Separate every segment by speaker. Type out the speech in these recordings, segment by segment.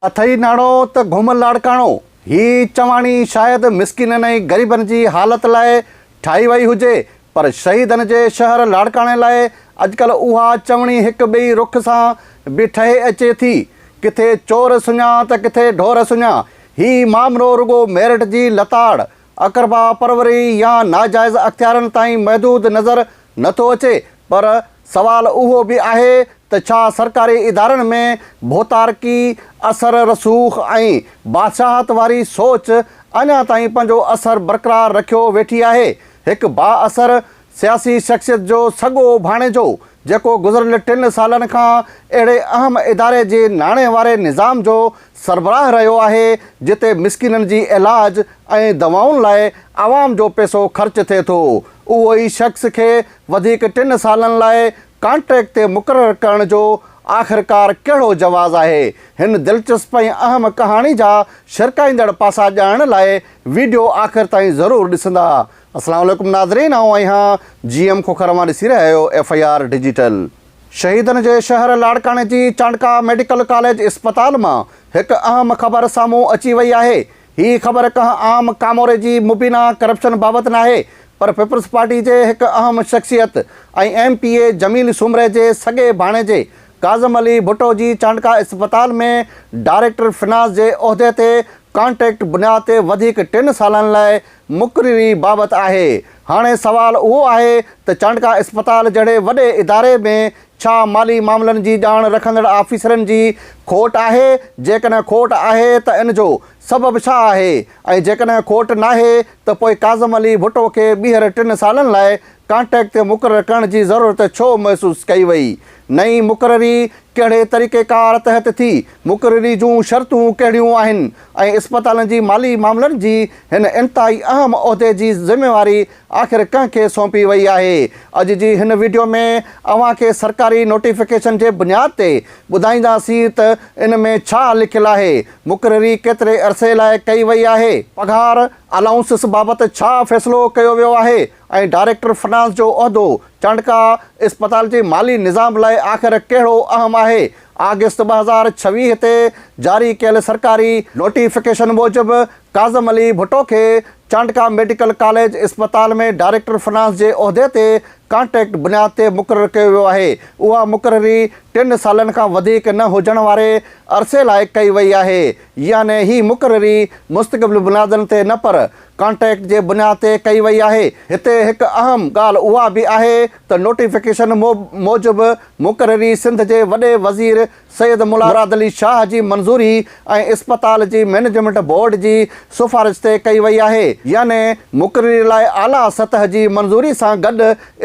Speaker 1: اٿئي ناڻو ته گهم لاڙڪاڻو، هي چواڻي شايد مسڪينن ۽ غريبن جي حالت لاء ٺاهي وئي هجي، پر شهيدن جي شهر لاڙڪاڻي لاء اڄڪلهه اها چوڻي هڪ ٻئي رخ سان به ٺهي اچي ٿي. ڪٿي چور سڃا ته ڪٿي ڍور سڃا. هي مامرو رڳو ميرٽ جي لتاڙ، اقربا پروري يا ناجائز اختيارن تائين محدود نظر نه ٿو اچي پر سوال اهو به آهي ته ڇا سرڪاري ادارن ۾ ڀوتارڪي اثر رسوخ ۽ بادشاهت واري سوچ اڃا تائين پنهنجو اثر برقرار رکيو ويٺي آهي؟ هڪ بااثر سياسي شخصيت جو سڳو ڀاڻيجو جيڪو گذريل ٽن سالن کان اهڙي اهم اداري جي ناڻي واري نظام جو سربراهه رهيو آهي جتي مسڪينن جي علاج ۽ دوائن لاء عوام جو پئسو خرچ ٿئي ٿو اهو ئي شخص کي وڌيڪ ٽن سالن لاء ڪانٽريڪٽ تي مقرر ڪرڻ جو آخرڪار ڪهڙو جواز آهي؟ هن دلچسپ ۽ اهم ڪهاڻي جا شرڪائيندڙ پاسا ڄاڻڻ لاء ويڊيو آخر تائين ضرور ڏسندا. اسلام عليڪم ناظرين آئون آهيان جي ايم کوکر اوهان ڏسي رهيا آهيو ايف I R digital. شهيدن جي شهر لاڙڪاڻي جي چانڊڪا ميڊيڪل ڪاليج اسپتال مان هڪ اهم خبر سامهون اچي وئي آهي هي خبر ڪنهن عام ڪاموري جي مبينا ڪرپشن بابت ناهي پر پيپلز پارٽي جي هڪ اهم شخصيت ۽ M P A Jamil Soomro جي سڳي ڀاڻيجي ڪاظم علي ڀٽو جي چانڊڪا اسپتال ۾ ڊائريڪٽر فنانس جي عهدي تي ڪانٽريڪٽ بنياد تي وڌيڪ ٽن سالن لاء مقرري بابت آهي. هاڻي سوال اهو آهي ته چانڊڪا اسپتال جهڙي وڏي اداري ۾ ڇا مالي معاملن جي ڄاڻ رکندڙ آفيسرن جي کوٽ آهي؟ جيڪڏهن کوٽ آهي ته ان جو سبب ڇا آهي ۽ جيڪڏهن کوٽ ناهي ته پوء ڪاظم علي ڀٽو کي ٻيهر ٽن سالن لاء ڪانٽريڪٽ تي مقرر ڪرڻ جي ضرورت ڇو محسوس ڪئي وئي؟ نئين مقرري ڪهڙي طريقيڪار تحت ٿي؟ مقرري جون شرطون ڪهڙيون آهن ۽ اسپتالن جي مالي معاملن جي هن انتهائي اهم عهدي جي ذميواري آخر ڪنهن کي سونپي وئي آهي؟ اڄ جي هن وڊيو ۾ اوهان کي سرڪاري نوٽيفڪيشن جي بنياد تي ٻڌائينداسين ته ان ۾ ڇا لکيل آهي، مقرري ڪيتري عرصي لاء ڪئي وئي آهي، پگهار الائونسز بابت ڇا فيصلو ڪيو ويو آهي ۽ ڊائريڪٽر فنانس جو عهدو چانڊڪا اسپتال جي مالي نظام لاء آخر ڪهڙو اهم آهي؟ آگسٽ 2026 تي جاري ڪيل سرڪاري نوٽيفڪيشن موجب ڪاظم علي ڀٽو کي چانڊڪا ميڊيڪل ڪاليج اسپتال ۾ ڊائريڪٽر فنانس جي عهدي تي ڪانٽريڪٽ بنياد تي مقرر ڪيو ويو آهي. اها مقرري ٽن سالن کان وڌيڪ نه هجڻ واري عرصي لاء ڪئي وئي آهي يعني هي مقرري مستقبل بنيادن تي نه پر ڪانٽريڪٽ جي بنياد تي ڪئي وئي آهي. هتي هڪ اهم ڳالهه اها به آهي ته نوٽيفڪيشن موجب مقرري سنڌ جي وڏي وزير سيد مراد علي شاهه جي منظوري ۽ اسپتال جي مئنيجمينٽ بورڊ جي سفارش تي ڪئي وئي آهي يعني مقرري لاء اعليٰ سطح جي منظوري سان گڏ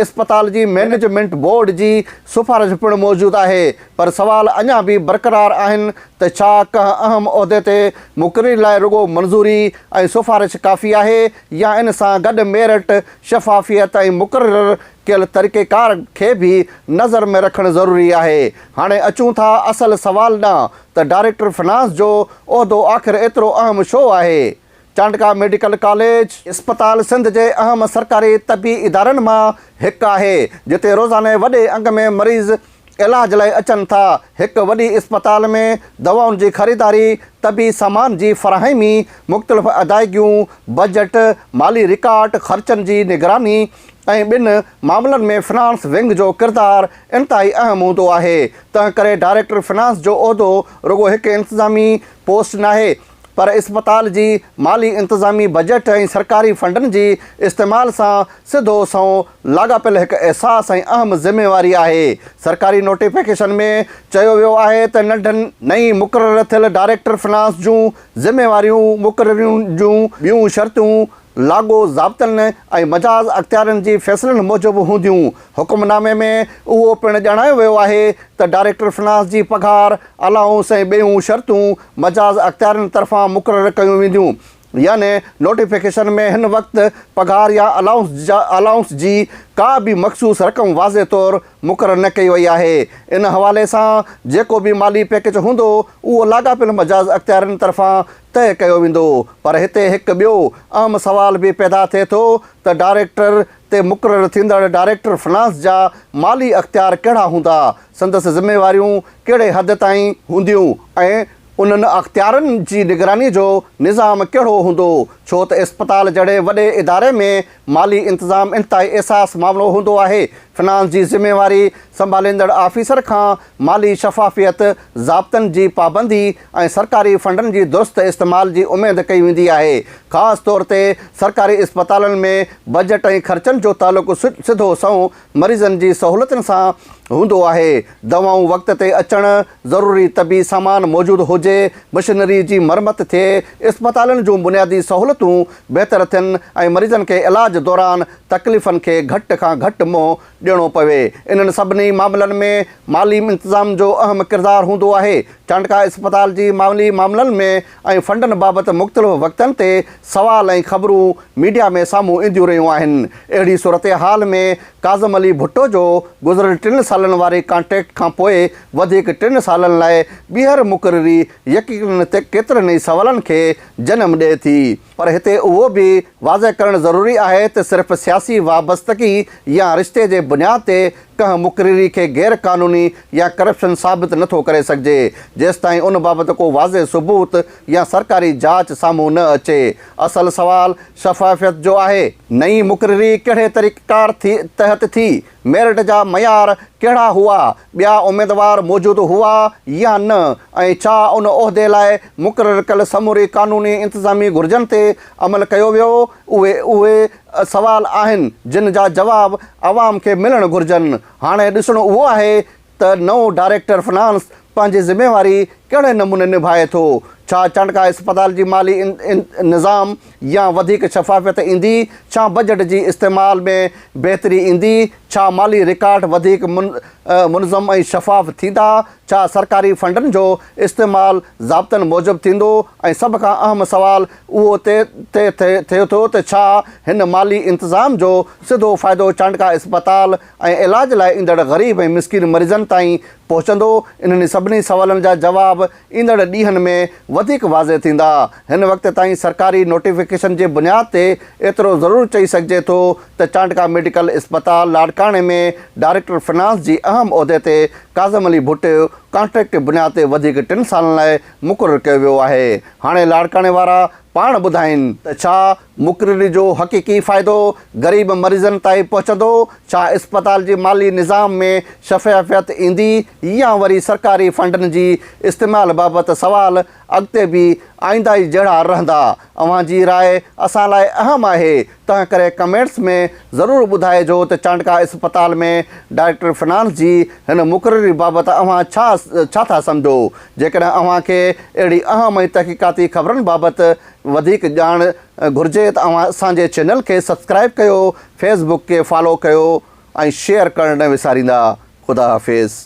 Speaker 1: اسپتال جي مئنيجمينٽ بورڊ جي سفارش پڻ موجود آهي پر سوال اڃا به برقرار آهن ته ڇا ڪنهن اهم عهدي تي مقرري لاء رڳو منظوري ۽ سفارش ڪافي آهي يا ان سان گڏ ميرٽ، شفافيت ۽ مقرر ڪيل طريقيڪار کي به نظر ۾ رکڻ ضروري آهي. هاڻي اچون ٿا اصل سوال ڏانهن ته ڊائريڪٽر فنانس جو عهدو آخر ايترو اهم ڇو آهي؟ چانڊڪا ميڊيڪل ڪاليج اسپتال سنڌ جي اهم سرڪاري طبي ادارن مان هڪ آهي جتي روزاني وڏي انگ ۾ مريض علاج لاء اچن ٿا، هڪ وڏي اسپتال ۾ دوائن جي خريداري، طبي سامان جي فراهمي، مختلف ادائيگيون، بجيٽ، مالي رڪارڊ، خرچن جي نگراني ۽ ٻين معاملن ۾ فنانس ونگ جو ڪردار انتهائي اهم هوندو آهي، تنهن ڪري ڊائريڪٽر فنانس جو عهدو رڳو هڪ انتظامي پوسٽ ناهي، پر اسپتال جي مالي انتظامي بجيٽ ۽ سرڪاري فنڊن جي استعمال سان سڌو سنئون لاڳاپيل هڪ احساس ۽ اهم ذميواري آهي. سرڪاري نوٽيفڪيشن ۾ چيو ويو آهي ته ننڍن نئين مقرر ٿيل ڊائريڪٽر فنانس جون ذميواريون، مقررين جون ٻيون شرطون لاڳو ضابطن ۽ مجاز اختيارين جي فيصلن موجب هونديون. حڪم نامي ۾ اهو پڻ ڄاڻايو ويو آهي ته ڊائريڪٽر فنانس جي پگهار، الائونس ۽ ٻيون شرطون مجاز اختيارين طرفان مقرر ڪيون وينديون. يعني نوٽيفڪيشن ۾ هن وقت پگهار يا الائونس جي ڪا به مخصوص رقم واضح طور مقرر نه ڪئي وئي آهي. ان حوالي سان جيڪو به مالي پيڪيج هوندو اهو لاڳاپيل مجاز اختيارين طرفان طئي ڪيو ويندو پر هتي هڪ ٻيو اهم سوال به پيدا ٿئي ٿو ته ڊائريڪٽر تي مقرر ٿيندڙ ڊائريڪٽر فنانس جا مالي اختيار ڪهڙا هوندا، سندس ذميواريون ڪهڙي حد تائين هونديون ۽ انهن اختيارن جي نگراني جو نظام ڪهڙو هوندو؟ ڇو ته اسپتال جهڙي وڏي اداري ۾ مالي انتظام انتهائي احساس معاملو هوندو آهي. فنانس جي ذميواري سنڀاليندڙ آفيسر کان مالي شفافيت، ضابطن جي پابندي ۽ سرڪاري فنڊن جي درست استعمال جي اميد ڪئي ويندي آهي. خاص طور تي سرڪاري اسپتالن ۾ بجيٽ ۽ خرچن جو تعلق سڌو سنئون مريضن جي سهولتن سان هوندو آهي. دوائون وقت تي اچڻ، ضروري طبي سامان موجود هجي، مشنري جي مرمت ٿئي، اسپتالن جون بنيادي سهولتون بهتر ٿين ۽ مريضن کي علاج دوران تڪليفن کي گهٽ کان گهٽ منهن ڏيڻو پوي. انهن سڀني معاملن ۾ مالي انتظام جو اهم ڪردار هوندو آهي. چانڊڪا اسپتال جي مالي معاملن ۾ ۽ فنڊن بابت مختلف وقتن تي سوال ۽ خبرون ميڊيا ۾ سامهون اينديون رهيون آهن. اهڙي صورتحال ۾ ڪاظم علي ڀٽو جو گذريل ٽن سالن واري ڪانٽريڪٽ کانپوء وڌيڪ ٽن سالن لاء ٻيهر مقرري يقينن ڪيترن ئي سوالن کي جنم ڏئي ٿي. پر هتي اهو به واضح ڪرڻ ضروري آهي ته صرف سياسي وابستگي يا رشتي جي بنياد تي ڪنهن مقرري کي غير قانوني يا ڪرپشن ثابت نه ٿو ڪري سگهجي، جيستائين ان بابت ڪو واضح ثبوت يا سرڪاري جاچ سامهون نه اچي. اصل سوال شفافيت جو آهي. نئين مقرري ڪهڙي طريقيڪار تحت ٿي؟ ميرٽ جا معيار ڪهڙا هئا؟ ٻيا اميدوار موجود هئا يا نه؟ ۽ ڇا ان عهدي لاء مقرر ڪيل سموري قانوني انتظامي گهرجن تي عمل ڪيو ويو؟ اهي اهي سوال آهن جن جا جواب عوام کي ملڻ گهرجن. هاڻي ڏسڻو اهو آهي ته نئون ڊائريڪٽر فنانس پنهنجي ذميواري ڪهڙي نموني نڀائي ٿو؟ ڇا چانڊڪا اسپتال جي مالي نظام يا وڌيڪ شفافيت ايندي؟ ڇا بجيٽ جي استعمال ۾ بهتري ايندي؟ ڇا مالي رڪارڊ وڌيڪ منظم ۽ شفاف ٿيندا؟ ڇا سرڪاري فنڊن جو استعمال ضابطن موجب ٿيندو؟ ۽ سڀ کان اهم سوال اهو طئي ٿئي ٿو ته ڇا هن مالي انتظام جو سڌو فائدو چانڊڪا اسپتال ۽ علاج لاء ايندڙ غريب ۽ مسڪين مريضن تائين پهچندو؟ انهن سڀني سوالن جا جواب ايندڙ ڏينهن ۾ وڌيڪ واضح ٿيندا. هن وقت تائين سرڪاري نوٽيفڪيشن جي بنياد تي ايترو ضرور چئي سگهجي ٿو ته چانڊڪا ميڊيڪل اسپتال لاڙڪاڻي ۾ ڊائريڪٽر فنانس جي اهم عهدي تي ڪاظم علي ڀٽو ڪانٽريڪٽ بنياد تي وڌيڪ ٽن سالن لاء مقرر ڪيو ويو آهي. هاڻي لاڙڪاڻي وارا پاڻ ٻڌائين ته ڇا مقرري جو حقيقي فائدو غريب مريضن تائين پهچندو؟ ڇا اسپتال جي مالي نظام ۾ شفافيت ايندي يا وري سرڪاري فنڊن جي استعمال بابت سوال اڳتي به آئنده ئي جهڙا رهندا؟ اوهان جي راء اسان لاء اهم آهي، تنهنڪري ڪمينٽس ۾ ضرور ٻڌائجو ته چانڊڪا اسپتال ۾ ڊائريڪٽر فنانس جي هن مقرري بابت اوهان ڇا ڇا ٿا سمجهو؟ جيڪڏهن اوهان کي اهڙي اهم ۽ تحقيقاتي خبرن بابت وڌيڪ ڄاڻ گهرجي ته اوهان اسان جي چينل کي سبسڪرائيب ڪيو، فيس بڪ کي فالو ڪيو ۽ شيئر ڪرڻ نه وساريندا. خدا حافظ.